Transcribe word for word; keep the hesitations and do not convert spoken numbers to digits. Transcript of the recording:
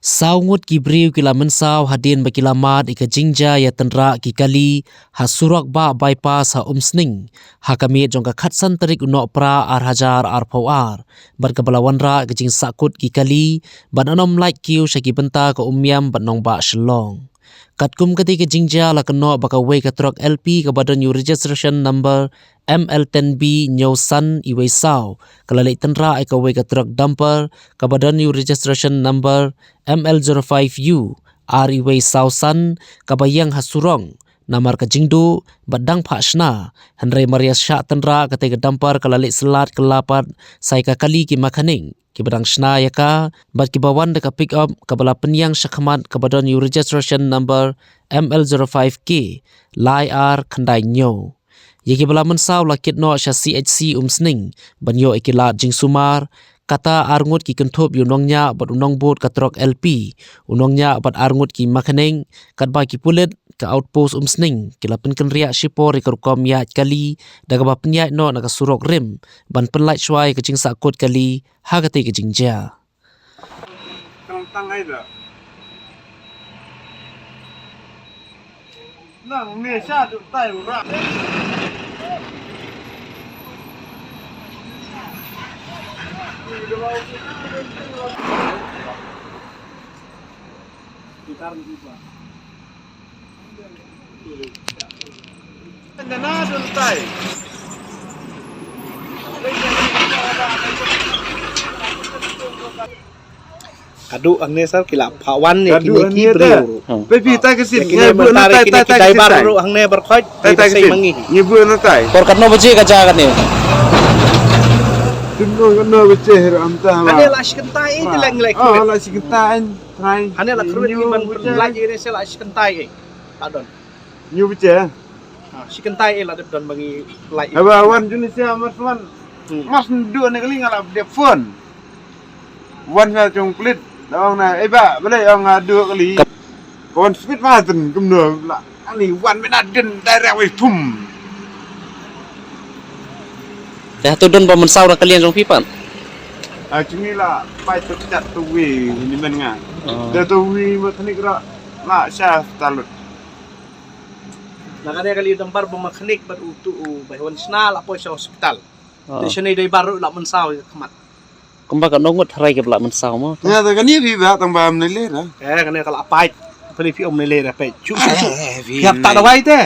Saw ngut ki briew ki la mynsaw hadien ba ki la mad ïa ka jingjia ïa tynrah ki kali ha surok bah bypass ha Umsning ha ka miet jong ka khatsan tarik u Nohprah ar hajar arphew ar bad kaba la wanrah ka jingsahkut ki kali bad ym lait kiew sha ki bynta ka Umiam bad nongbah Shillong. Katkum katei ka jingjia la kynnoh ba kawei ka trok L P kaba don ïa u registration number M L ten B hynñiew san iwei saw ka la leit tynrah ïa kawei ka trok dumper kaba don ïa u registration number M L zero five U ar iwei saw san kaba ïeng ha surok namar ka jingduh bad dang phah shna. Hynrei mar ïa shah tynrah katei ka dumper ka la leit syllat kylla pat sa ïa ka kali ki makhanik kiba dang shna ïa ka bad kiba wan da ka pick up kaba la pynïeng shakhmat kaba don ïa u registration number M L zero five K lai ar khyndai hynñiew. Ïa kiba la mynsaw la kit noh sha C H C Umsning ban ïoh ïa ki lad jingsumar. Kata ar ngut ki kynthup ïa u nongñiah bad u nongbud ka trok L P, u nongñiah bad ar ngut ki makhanik. Katba ki pulit ka outpost Umsning ki la pynkynriah shipor ïa ka rukom ïaid kali da kaba pynïaid noh na ka surok rim ban pynlait shuwa ïa ka jingsahkut kali ha katei ka jingjia. Ka duh hangne sir ki la phah wan ne. Ka kine duh ki hangne briew te. Ruh. Hmm. Pe phi tai ka sin. Kine ngai bu na mynta tai kine tai ki tai driver tai. Ruh hangne bar khot. Tai tai ka sin. Mangi. Ngi bu na tai. Por katno baje ka jaka ne? Tun no no baje her am ta. Hangne la shi kyntai te leng lek. Ah, la shi kyntai. Hangne la khrut ni ban lai ire se la shi kyntai. Ta don. Nyu biche. Ha, shi kyntai eh la dep don ba ngi lai. Haba wan juni sia mas wan. Hmm. Mas ndu ne kali nga la dep phone. Wan sa jong pulit. Da ong na, eh ba, bale ong nga du kali. Ka wan speed ma ten kumno la. Ani wan me na den direct wei pum. Te hato don ba mynsaw na ka liang jong phi pat? Ah, juni la pai tu chat tu wi ni men nga. Oh. Da tu wi ma thanik ra la sha talut. Na kane ka liu dumper ba makhanik bad u tu u bai wan sna la poi sha hospital. Oh. Te shane dei baru la mynsaw ïa ka khmat. Kumba ka nongut harai ka la mynsaw mo. Nga ta kane phi ba tang ba mne le ra. Eh, kane ka la pait. Phi phi om ne le ra pait. Chu chu chu. Eh, eh, phi. Ïa ta dawai te.